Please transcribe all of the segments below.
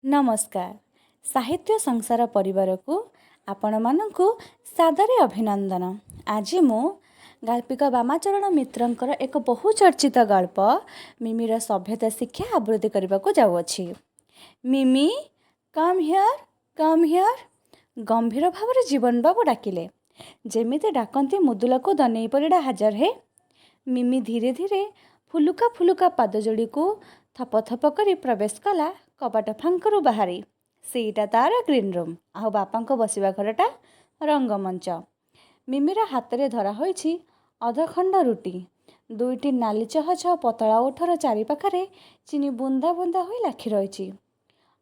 ନମସ୍କାର। ସାହିତ୍ୟ ସଂସାର ପରିବାରକୁ ଆପଣମାନଙ୍କୁ ସାଦରେ ଅଭିନନ୍ଦନ। ଆଜି ମୁଁ ଗାଳ୍ପିକ ବାମାଚରଣ ମିତ୍ରଙ୍କର ଏକ ବହୁ ଚର୍ଚ୍ଚିତ ଗଳ୍ପ ମିମିର ସଭ୍ୟତା ଶିକ୍ଷା ଆବୃତ୍ତି କରିବାକୁ ଯାଉଅଛି। "Mimi, come here, come here," ଗମ୍ଭୀର ଭାବରେ ଜୀବନବାବୁ ଡାକିଲେ, ଯେମିତି ଡାକନ୍ତି ମୁଦୁଲାକୁ ଦନେଇ ପରିଡ଼ା ହାଜର ହେ। ମିମି ଧୀରେ ଧୀରେ ଫୁଲୁକା ଫୁଲୁକା ପାଦ ଯୋଡ଼ିକୁ ଥପ ଥପ କରି ପ୍ରବେଶ କଲା କବାଟ ଫାଙ୍କରୁ ବାହାରି। ସେଇଟା ତା'ର ଗ୍ରୀନ୍ ରୁମ୍, ଆଉ ବାପାଙ୍କ ବସିବା ଘରଟା ରଙ୍ଗମଞ୍ଚ। ମିମିର ହାତରେ ଧରା ହୋଇଛି ଅଧଖଣ୍ଡ ରୁଟି। ଦୁଇଟି ନାଲି ଚହ ଚହ ପତଳା ଓଠର ଚାରିପାଖରେ ଚିନି ବୁନ୍ଦା ବୁନ୍ଦା ହୋଇ ଲାଖି ରହିଛି।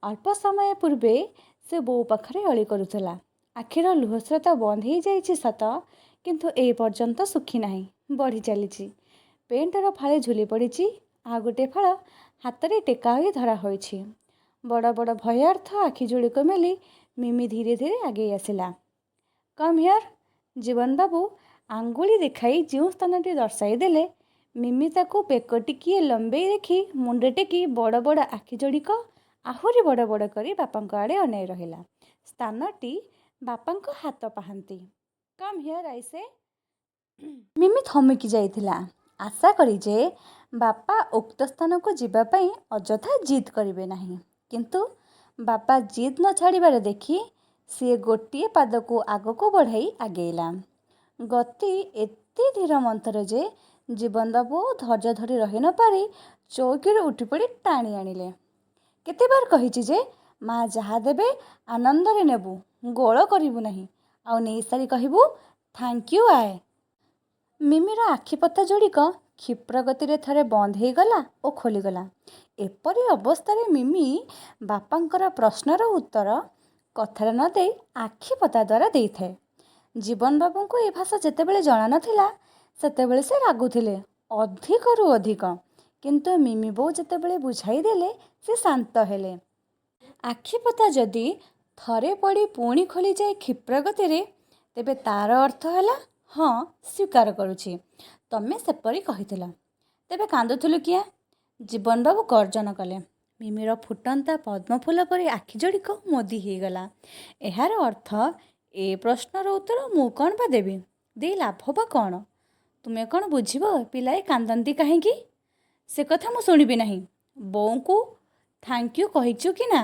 ଅଳ୍ପ ସମୟ ପୂର୍ବେ ସେ ବୋଉ ପାଖରେ ଅଳି କରୁଥିଲା। ଆଖିର ଲୁହସ୍ରୋତ ବନ୍ଦ ହେଇଯାଇଛି ସତ, କିନ୍ତୁ ଏ ପର୍ଯ୍ୟନ୍ତ ଶୁଖିନାହିଁ, ବଢ଼ି ଚାଲିଛି। ପେଣ୍ଟର ଫାଳେ ଝୁଲି ପଡ଼ିଛି, ଆଉ ଗୋଟିଏ ଫାଳ ହାତରେ ଟେକା ହୋଇ ଧରା ହୋଇଛି। ବଡ଼ ବଡ଼ ଭୟାର୍ତ୍ତ ଆଖି ଯୋଡ଼ିକ ମେଲି ମିମି ଧୀରେ ଧୀରେ ଆଗେଇ ଆସିଲା। "Come here." ଜୀବନବାବୁ ଆଙ୍ଗୁଳି ଦେଖାଇ ଯେଉଁ ସ୍ଥାନଟି ଦର୍ଶାଇ ଦେଲେ, ମିମି ତାକୁ ବେକ ଟିକିଏ ଲମ୍ବେଇ ଦେଖି ମୁଣ୍ଡ ଟେକି ବଡ଼ ବଡ଼ ଆଖି ଯୋଡ଼ିକ ଆହୁରି ବଡ଼ ବଡ଼ କରି ବାପାଙ୍କ ଆଡ଼େ ଅନାଇ ରହିଲା। ସ୍ଥାନଟି ବାପାଙ୍କ ହାତ ପାହାନ୍ତି। "Come here, I say." ମିମି ଥମକି ଯାଇଥିଲା, ଆଶା କରି ଯେ ବାପା ଉକ୍ତ ସ୍ଥାନକୁ ଯିବା ପାଇଁ ଅଯଥା ଜିଦ୍ କରିବେ ନାହିଁ। କିନ୍ତୁ ବାପା ଜିଦ୍ ନ ଛାଡ଼ିବାର ଦେଖି ସିଏ ଗୋଟିଏ ପାଦକୁ ଆଗକୁ ବଢ଼ାଇ ଆଗେଇଲା। ଗତି ଏତେ ଧୀର ମନ୍ଥର ଯେ ଜୀବନବାବୁ ଆଉ ଧୈର୍ଯ୍ୟ ଧରି ରହି ନ ପାରି ଚଉକିରୁ ଉଠିପଡ଼ି ଟାଣି ଆଣିଲେ। "କେତେବାର କହିଛି ଯେ ମା ଯାହା ଦେବେ ଆନନ୍ଦରେ ନେବୁ, ଗୋଳ କରିବୁ ନାହିଁ। ଆଉ ନେଇସାରି କହିବୁ 'thank you ଆଏ'।" ମିମିର ଆଖିପତା ଯୋଡ଼ିକ କ୍ଷିପ୍ର ଗତିରେ ଥରେ ବନ୍ଦ ହେଇଗଲା ଓ ଖୋଲିଗଲା। ଏପରି ଅବସ୍ଥାରେ ମିମି ବାପାଙ୍କର ପ୍ରଶ୍ନର ଉତ୍ତର କଥାରେ ନ ଦେଇ ଆଖିପତା ଦ୍ୱାରା ଦେଇଥାଏ। ଜୀବନବାବୁଙ୍କୁ ଏ ଭାଷା ଯେତେବେଳେ ଜଣା ନଥିଲା, ସେତେବେଳେ ସେ ରାଗୁଥିଲେ ଅଧିକରୁ ଅଧିକ। କିନ୍ତୁ ମିମି ବୋଉ ଯେତେବେଳେ ବୁଝାଇ ଦେଲେ, ସେ ଶାନ୍ତ ହେଲେ। ଆଖିପତା ଯଦି ଥରେ ପଡ଼ି ପୁଣି ଖୋଲିଯାଏ କ୍ଷିପ୍ର ଗତିରେ, ତେବେ ତା'ର ଅର୍ଥ ହେଲା, ହଁ, ସ୍ୱୀକାର କରୁଛି, ତମେ ସେପରି କହିଥିଲ। "ତେବେ କାନ୍ଦୁଥିଲୁ କିଆଁ?" ଜୀବନବାବୁ ଗର୍ଜନ କଲେ। ମିମିର ଫୁଟନ୍ତା ପଦ୍ମଫୁଲ ପରି ଆଖି ଯୋଡ଼ିକ ମୋଦି ହେଇଗଲା। ଏହାର ଅର୍ଥ, ଏ ପ୍ରଶ୍ନର ଉତ୍ତର ମୁଁ କ'ଣ ବା ଦେବି? ଦେଇ ଲାଭ ବା କ'ଣ? ତୁମେ କ'ଣ ବୁଝିବ ପିଲାଏ କାନ୍ଦନ୍ତି କାହିଁକି? ସେ କଥା ମୁଁ ଶୁଣିବି ନାହିଁ। ବୋଉଙ୍କୁ thank you କହିଛୁ କି ନା?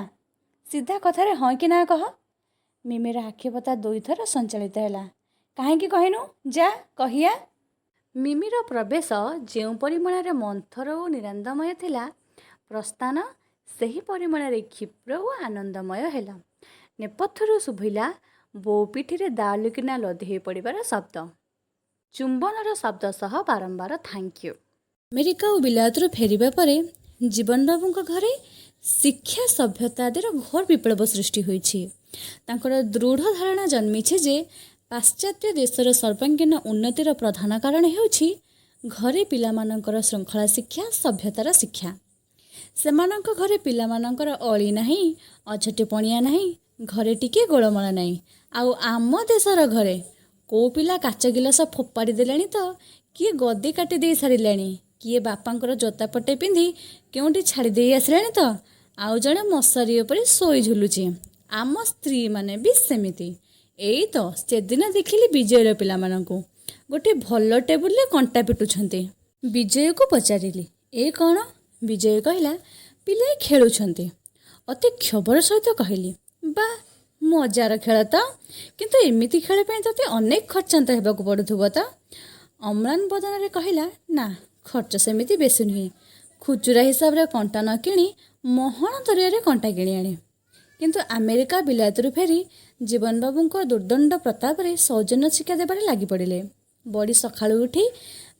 ସିଧା କଥାରେ ହଁ କି ନା କହ। ମିମିର ଆଖିପତା ଦୁଇଥର ସଞ୍ଚାଳିତ ହେଲା। "କାହିଁକି କହିନୁ? ଯା, କହିଆ।" ମିମିର ପ୍ରବେଶ ଯେଉଁ ପରିମାଣରେ ମନ୍ଥର ଓ ନିରାନନ୍ଦମୟ ଥିଲା, ପ୍ରସ୍ଥାନ ସେହି ପରିମାଣରେ କ୍ଷିପ୍ର ଓ ଆନନ୍ଦମୟ ହେଲା। ନେପଥ୍ୟରୁ ଶୁଭିଲା ବୋଉ ପିଠିରେ ଦାଲୁକିନା ଲଦି ହୋଇ ପଡ଼ିବାର ଶବ୍ଦ, ଚୁମ୍ବନର ଶବ୍ଦ ସହ ବାରମ୍ବାର thank you. America ଓ ବିଲାତରୁ ଫେରିବା ପରେ ଜୀବନବାବୁଙ୍କ ଘରେ ଶିକ୍ଷା, ସଭ୍ୟତା ଆଦିର ଘୋର ବିପ୍ଳବ ସୃଷ୍ଟି ହୋଇଛି। ତାଙ୍କର ଦୃଢ଼ ଧାରଣା ଜନ୍ମିଛି ଯେ ପାଶ୍ଚାତ୍ୟ ଦେଶର ସର୍ବାଙ୍ଗୀନ ଉନ୍ନତିର ପ୍ରଧାନ କାରଣ ହେଉଛି ଘରେ ପିଲାମାନଙ୍କର ଶୃଙ୍ଖଳା ଶିକ୍ଷା, ସଭ୍ୟତାର ଶିକ୍ଷା। ସେମାନଙ୍କ ଘରେ ପିଲାମାନଙ୍କର ଅଳି ନାହିଁ, ଅଝଟି ପଣିଆ ନାହିଁ, ଘରେ ଟିକିଏ ଗୋଳମାଳ ନାହିଁ। ଆଉ ଆମ ଦେଶର ଘରେ କୋଉ ପିଲା କାଚ ଗିଲାସ ଫୋପାଡ଼ି ଦେଲାଣି ତ କିଏ ଗଦି କାଟି ଦେଇ ସାରିଲାଣି, କିଏ ବାପାଙ୍କର ଜୋତା ପଟେ ପିନ୍ଧି କେଉଁଠି ଛାଡ଼ି ଦେଇ ଆସିଲାଣି ତ ଆଉ ଜଣେ ମଶାରୀ ଉପରେ ଶୋଇ ଝୁଲୁଛି। ଆମ ସ୍ତ୍ରୀମାନେ ବି ସେମିତି। ଏଇ ତ ସେଦିନ ଦେଖିଲି ବିଜୟର ପିଲାମାନଙ୍କୁ ଗୋଟିଏ ଭଲ ଟେବୁଲରେ କଣ୍ଟା ପିଟୁଛନ୍ତି। ବିଜୟକୁ ପଚାରିଲି, ଏ କ'ଣ? ବିଜୟ କହିଲା, ପିଲାଏ ଖେଳୁଛନ୍ତି। ଅତି କ୍ଷୋଭର ସହିତ କହିଲି, ବାଃ, ମଜାର ଖେଳ ତ! କିନ୍ତୁ ଏମିତି ଖେଳ ପାଇଁ ତୋତେ ଅନେକ ଖର୍ଚ୍ଚାନ୍ତ ହେବାକୁ ପଡ଼ୁଥିବ ତ? ଅମ୍ଳାନ ବଦନରେ କହିଲା, ନା, ଖର୍ଚ୍ଚ ସେମିତି ବେଶୀ ନୁହେଁ। ଖୁଚୁରା ହିସାବରେ କଣ୍ଟା ନ କିଣି ମହଣ ଦରରେ କଣ୍ଟା କିଣି ଆଣେ। କିନ୍ତୁ ଆମେରିକା ବିଲାତରୁ ଫେରି ଜୀବନବାବୁଙ୍କ ଦୁର୍ଦଣ୍ଡ ପ୍ରତାପରେ ସୌଜନ୍ୟ ଶିକ୍ଷା ଦେବାରେ ଲାଗିପଡ଼ିଲେ। ବଡ଼ି ସକାଳୁ ଉଠି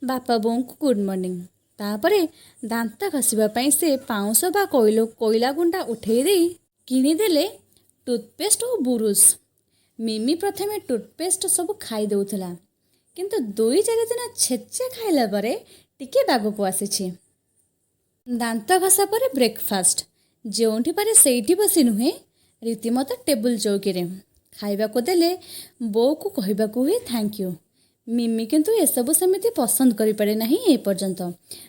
ବାପା ବୋଉଙ୍କୁ ଗୁଡ୍ ମର୍ଣ୍ଣିଂ। ତାପରେ ଦାନ୍ତ ଘଷିବା ପାଇଁ ସେ ପାଉଁଶ ବା କୋଇଲା ଗୁଣ୍ଡା ଉଠେଇ ଦେଇ କିଣିଦେଲେ ଟୁଥପେଷ୍ଟ ଓ ବୁରୁସ୍। ମିମି ପ୍ରଥମେ ଟୁଥପେଷ୍ଟ ସବୁ ଖାଇ ଦେଉଥିଲା, କିନ୍ତୁ ଦୁଇ ଚାରି ଦିନ ଛେଚା ଖାଇଲା ପରେ ଟିକେ ବାଗକୁ ଆସିଛି। ଦାନ୍ତ ଘଷା ପରେ ବ୍ରେକଫାଷ୍ଟ। ଯେଉଁଠି ପାରେ ସେଇଠି ବସି ନୁହେଁ, ରୀତିମତ ଟେବୁଲ ଚୌକିରେ। ଖାଇବାକୁ ଦେଲେ ବୋଉକୁ କହିବାକୁ ହୁଏ thank you. ମିମି କିନ୍ତୁ ଏସବୁ ସେମିତି ପସନ୍ଦ କରିପାରେ ନାହିଁ ଏପର୍ଯ୍ୟନ୍ତ।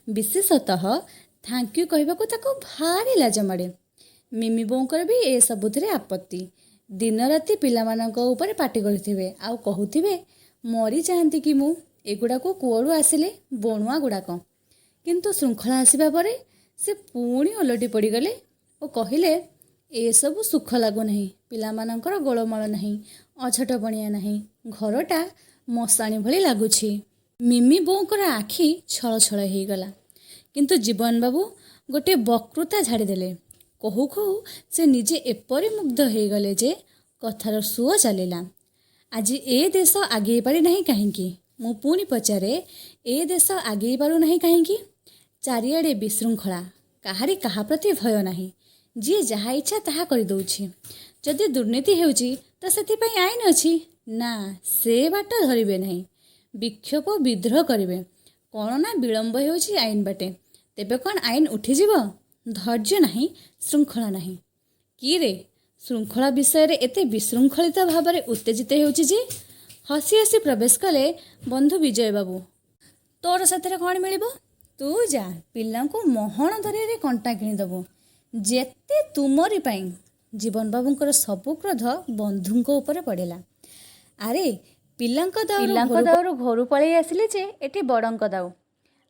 ବିଶେଷତଃ thank you କହିବାକୁ ତାକୁ ଭାରି ଲାଜ ମାଡ଼େ। ମିମି ବୋଉଙ୍କର ବି ଏସବୁଥିରେ ଆପତ୍ତି। ଦିନରାତି ପିଲାମାନଙ୍କ ଉପରେ ପାଟି କରୁଥିବେ ଆଉ କହୁଥିବେ, ମରିଯାଆନ୍ତି କି ମୁଁ, ଏଗୁଡ଼ାକ କୁଆଡ଼ୁ ଆସିଲେ ବଣୁଆ ଗୁଡ଼ାକ। କିନ୍ତୁ ଶୃଙ୍ଖଳା ଆସିବା ପରେ ସେ ପୁଣି ଓଲଟି ପଡ଼ିଗଲେ ଓ କହିଲେ, ଏସବୁ ସୁଖ ଲାଗୁନାହିଁ। ପିଲାମାନଙ୍କର ଗୋଳମାଳ ନାହିଁ, ଅଝଟପଣିଆ ନାହିଁ, ଘରଟା ମଶାଣି ଭଳି ଲାଗୁଛି। ମିମି ବୋଉଙ୍କର ଆଖି ଛଳଛଳ ହେଇଗଲା। କିନ୍ତୁ ଜୀବନବାବୁ ଗୋଟିଏ ବକ୍ତୃତା ଝାଡ଼ିଦେଲେ। କହୁ କହୁ ସେ ନିଜେ ଏପରି ମୁଗ୍ଧ ହେଇଗଲେ ଯେ କଥାର ସୁଅ ଚାଲିଲା। ଆଜି ଏ ଦେଶ ଆଗେଇ ପାରିନାହିଁ କାହିଁକି? ମୁଁ ପୁଣି ପଚାରେ, ଏ ଦେଶ ଆଗେଇ ପାରୁନାହିଁ କାହିଁକି? ଚାରିଆଡ଼େ ବିଶୃଙ୍ଖଳା, କାହାରି କାହା ପ୍ରତି ଭୟ ନାହିଁ। ଯିଏ ଯାହା ଇଚ୍ଛା ତାହା କରିଦେଉଛି। ଯଦି ଦୁର୍ନୀତି ହେଉଛି ତ ସେଥିପାଇଁ ଆଇନ ଅଛି। ନା, ସେ ବାଟ ଧରିବେ ନାହିଁ। ବିକ୍ଷୋଭ ବିଦ୍ରୋହ କରିବେ। କ'ଣ ନା ବିଳମ୍ବ ହେଉଛି ଆଇନ ବାଟେ। ତେବେ କ'ଣ ଆଇନ ଉଠିଯିବ? ଧୈର୍ଯ୍ୟ ନାହିଁ, ଶୃଙ୍ଖଳା ନାହିଁ। କି ରେ, ଶୃଙ୍ଖଳା ବିଷୟରେ ଏତେ ବିଶୃଙ୍ଖଳିତ ଭାବରେ ଉତ୍ତେଜିତ ହେଉଛି ଯେ? ହସି ହସି ପ୍ରବେଶ କଲେ ବନ୍ଧୁ ବିଜୟବାବୁ। ତୋର ସେଥିରେ କ'ଣ ମିଳିବ? ତୁ ଯା, ପିଲାଙ୍କୁ ମହଣ ଦରରେ କଣ୍ଟା କିଣିଦେବୁ। ଯେତେ ତୁମରି ପାଇଁ। ଜୀବନବାବୁଙ୍କର ସବୁ କ୍ରୋଧ ବନ୍ଧୁଙ୍କ ଉପରେ ପଡ଼ିଲା। ଆରେ, ପିଲାଙ୍କ ଦାଉରୁ ଘରୁ ପଳେଇ ଆସିଲି ଯେ ଏଠି ବଡ଼ଙ୍କ ଦାଉ।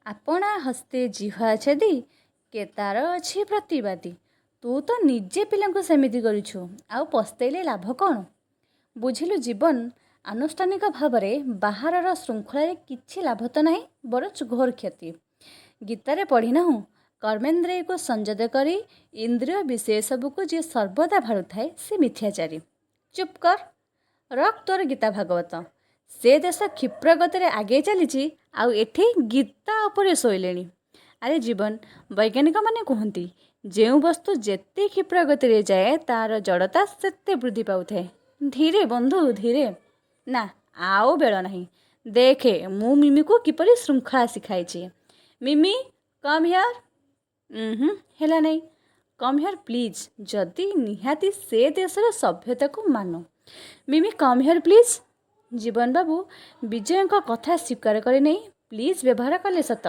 ଆପଣା ହସ୍ତେ ଜିହ୍ୱା ଛେଦି କେ ତାର ଅଛି ପ୍ରତିବାଦୀ। ତୁ ତ ନିଜେ ପିଲାଙ୍କୁ ସେମିତି କରିଛୁ, ଆଉ ପସ୍ତେଇଲେ ଲାଭ କ'ଣ? ବୁଝିଲୁ ଜୀବନ, ଆନୁଷ୍ଠାନିକ ଭାବରେ ବାହାରର ଶୃଙ୍ଖଳାରେ କିଛି ଲାଭ ତ ନାହିଁ, ବରଂ ଘୋର କ୍ଷତି। ଗୀତାରେ ପଢ଼ିନାହୁଁ, କର୍ମେନ୍ଦ୍ରିୟକୁ ସଂଯତ କରି ଇନ୍ଦ୍ରିୟ ବିଷୟ ସବୁକୁ ଯିଏ ସର୍ବଦା ଭାଳୁଥାଏ ସେ ମିଥ୍ୟାଚାରୀ। ଚୁପ୍ କର, ରଖ ତୋର ଗୀତା ଭାଗବତ। ସେ ଦେଶ କ୍ଷିପ୍ର ଗତିରେ ଆଗେଇ ଚାଲିଛି, ଆଉ ଏଠି ଗୀତା ଉପରେ ଶୋଇଲେଣି। ଆରେ ଜୀବନ, ବୈଜ୍ଞାନିକମାନେ କୁହନ୍ତି, ଯେଉଁ ବସ୍ତୁ ଯେତେ କ୍ଷିପ୍ର ଗତିରେ ଯାଏ ତା'ର ଜଡ଼ତା ସେତେ ବୃଦ୍ଧି ପାଉଥାଏ। ଧୀରେ ବନ୍ଧୁ, ଧୀରେ। ନା, ଆଉ ବେଳ ନାହିଁ। ଦେଖେ ମୁଁ ମିମିକୁ କିପରି ଶୃଙ୍ଖଳା ଶିଖାଇଛି। ମିମି, କମ୍ here. ଉଁ ହେଲା ନାହିଁ। କମ୍ here please, ଯଦି ନିହାତି ସେ ଦେଶର ସଭ୍ୟତାକୁ ମାନ। ମିମି, କମ୍ here please. ଜୀବନବାବୁ ବିଜୟଙ୍କ କଥା ସ୍ୱୀକାର କରି ନେଇ ପ୍ଲିଜ୍ ବ୍ୟବହାର କଲେ ସତ,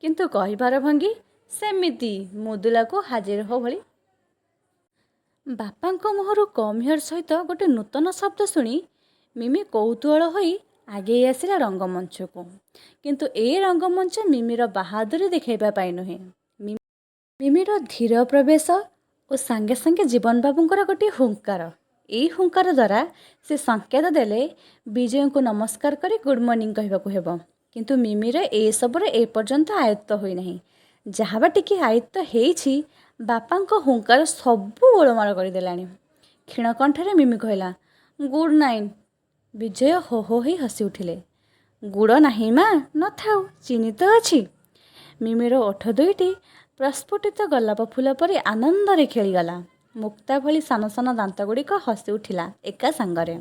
କିନ୍ତୁ କହିବାର ଭଙ୍ଗୀ ସେମିତି ମୁଦୁଲାକୁ ହାଜିର ହୋ ଭଳି। ବାପାଙ୍କ ମୁହଁରୁ କମ୍ here ସହିତ ଗୋଟେ ନୂତନ ଶବ୍ଦ ଶୁଣି ମିମି କୌତୂହଳ ହୋଇ ଆଗେଇ ଆସିଲା ରଙ୍ଗମଞ୍ଚକୁ। କିନ୍ତୁ ଏ ରଙ୍ଗମଞ୍ଚ ମିମିର ବାହାଦୁରୀ ଦେଖାଇବା ପାଇଁ ନୁହେଁ। ମିମିର ଧୀର ପ୍ରବେଶ ଓ ସାଙ୍ଗେ ସାଙ୍ଗେ ଜୀବନବାବୁଙ୍କର ଗୋଟିଏ ହୁଙ୍କାର। ଏଇ ହୁଙ୍କାର ଦ୍ୱାରା ସେ ସଂକେତ ଦେଲେ ବିଜୟଙ୍କୁ ନମସ୍କାର କରି ଗୁଡ଼୍ ମର୍ଣ୍ଣିଂ କହିବାକୁ ହେବ। କିନ୍ତୁ ମିମିର ଏସବୁର ଏପର୍ଯ୍ୟନ୍ତ ଆୟତ୍ତ ହୋଇନାହିଁ। ଯାହା ବା ଟିକିଏ ଆୟତ୍ତ ହେଇଛି, ବାପାଙ୍କ ହୁଙ୍କାର ସବୁ ଗୋଳମାଳ କରିଦେଲାଣି। କ୍ଷୀଣ କଣ୍ଠରେ ମିମି କହିଲା, ଗୁଡ଼୍ ନାଇଟ୍। ବିଜୟ ହୋ ହୋ ହେଇ ହସି ଉଠିଲେ। ଗୁଡ଼ ନାହିଁ ମା, ନଥାଉ, ଚିନି ତ ଅଛି। ମିମିର ଓଠ ଦୁଇଟି ପ୍ରସ୍ଫୁଟିତ ଗୋଲାପ ଫୁଲ ପରି ଆନନ୍ଦରେ ଖେଳିଗଲା। ମୁକ୍ତା ଭଳି ସାନ ସାନ ଦାନ୍ତଗୁଡ଼ିକ ହସି ଉଠିଲା ଏକା ସାଙ୍ଗରେ।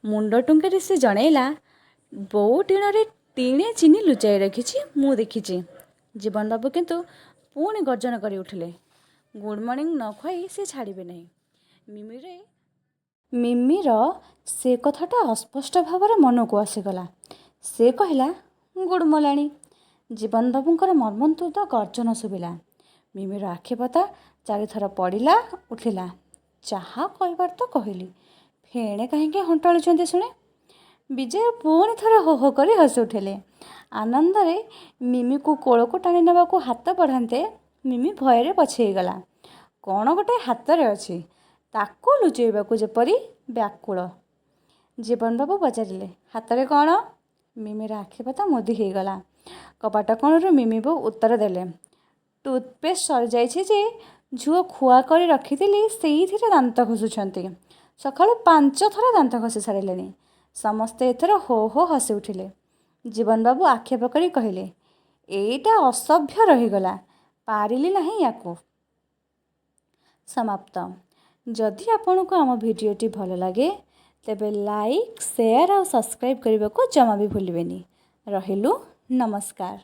ମୁଣ୍ଡ ଟୁଙ୍ଗାରି ସେ ଜଣେଇଲା, ବୋଉ ଟିଣରେ ଟିଣେ ଚିନି ଲୁଚାଇ ରଖିଛି, ମୁଁ ଦେଖିଛି। ଜୀବନବାବୁ କିନ୍ତୁ ପୁଣି ଗର୍ଜନ କରି ଉଠିଲେ। ଗୁଡ଼୍ ମର୍ଣ୍ଣିଂ ନ ଖୁଆଇ ସେ ଛାଡ଼ିବେ ନାହିଁ। ମିମିର ସେ କଥାଟା ଅସ୍ପଷ୍ଟ ଭାବରେ ମନକୁ ଆସିଗଲା। ସେ କହିଲା, ଗୁଡ଼୍ ମଲାଣି। ଜୀବନବାବୁଙ୍କର ମର୍ମନ୍ତୁଦ ଗର୍ଜନ ଶୁଭିଲା। ମିମିର ଆଖିପତା ଚାରିଥର ପଡ଼ିଲା, ଉଠିଲା। ଯାହା କହିବାର ତ କହିଲି, ଫେଣେ କାହିଁକି ହଣ୍ଟାଳୁଛନ୍ତି ଶୁଣେ? ବିଜୟ ପୁଣି ଥରେ ହୋ ହୋ କରି ହସି ଉଠିଲେ। ଆନନ୍ଦରେ ମିମିକୁ କୋଳକୁ ଟାଣି ନେବାକୁ ହାତ ବଢ଼ାନ୍ତେ ମିମି ଭୟରେ ପଛେଇଗଲା। କ'ଣ ଗୋଟେ ହାତରେ ଅଛି, ତାକୁ ଲୁଚେଇବାକୁ ଯେପରି ବ୍ୟାକୁଳ। ଜୀବନବାବୁ ପଚାରିଲେ, ହାତରେ କ'ଣ? ମିମିର ଆଖିପତା ମୁଦି ହେଇଗଲା। କବାଟ କୋଣରୁ ମିମି ବୋଉ ଉତ୍ତର ଦେଲେ, ଟୁଥପେଷ୍ଟ ସରିଯାଇଛି ଯେ ଝୁଅ ଖୁଆ କରି ରଖିଥିଲି, ସେଇଥିରେ ଦାନ୍ତ ଘଷୁଛନ୍ତି। ସକାଳୁ 5 ଥର ଦାନ୍ତ ଘଷି ସାରିଲେଣି। ସମସ୍ତେ ଏଥର ହୋ ହୋ ହସି ଉଠିଲେ। ଜୀବନବାବୁ ଆକ୍ଷେପ କରି କହିଲେ, ଏଇଟା ଅସଭ୍ୟ ରହିଗଲା, ପାରିଲି ନାହିଁ ୟାକୁ। ସମାପ୍ତ। ଯଦି ଆପଣଙ୍କୁ ଆମ ଭିଡ଼ିଓଟି ଭଲ ଲାଗେ ତେବେ ଲାଇକ୍, ସେୟାର ଆଉ ସବସ୍କ୍ରାଇବ୍ କରିବାକୁ ଜମା ବି ଭୁଲିବେନି। ରହିଲୁ, ନମସ୍କାର।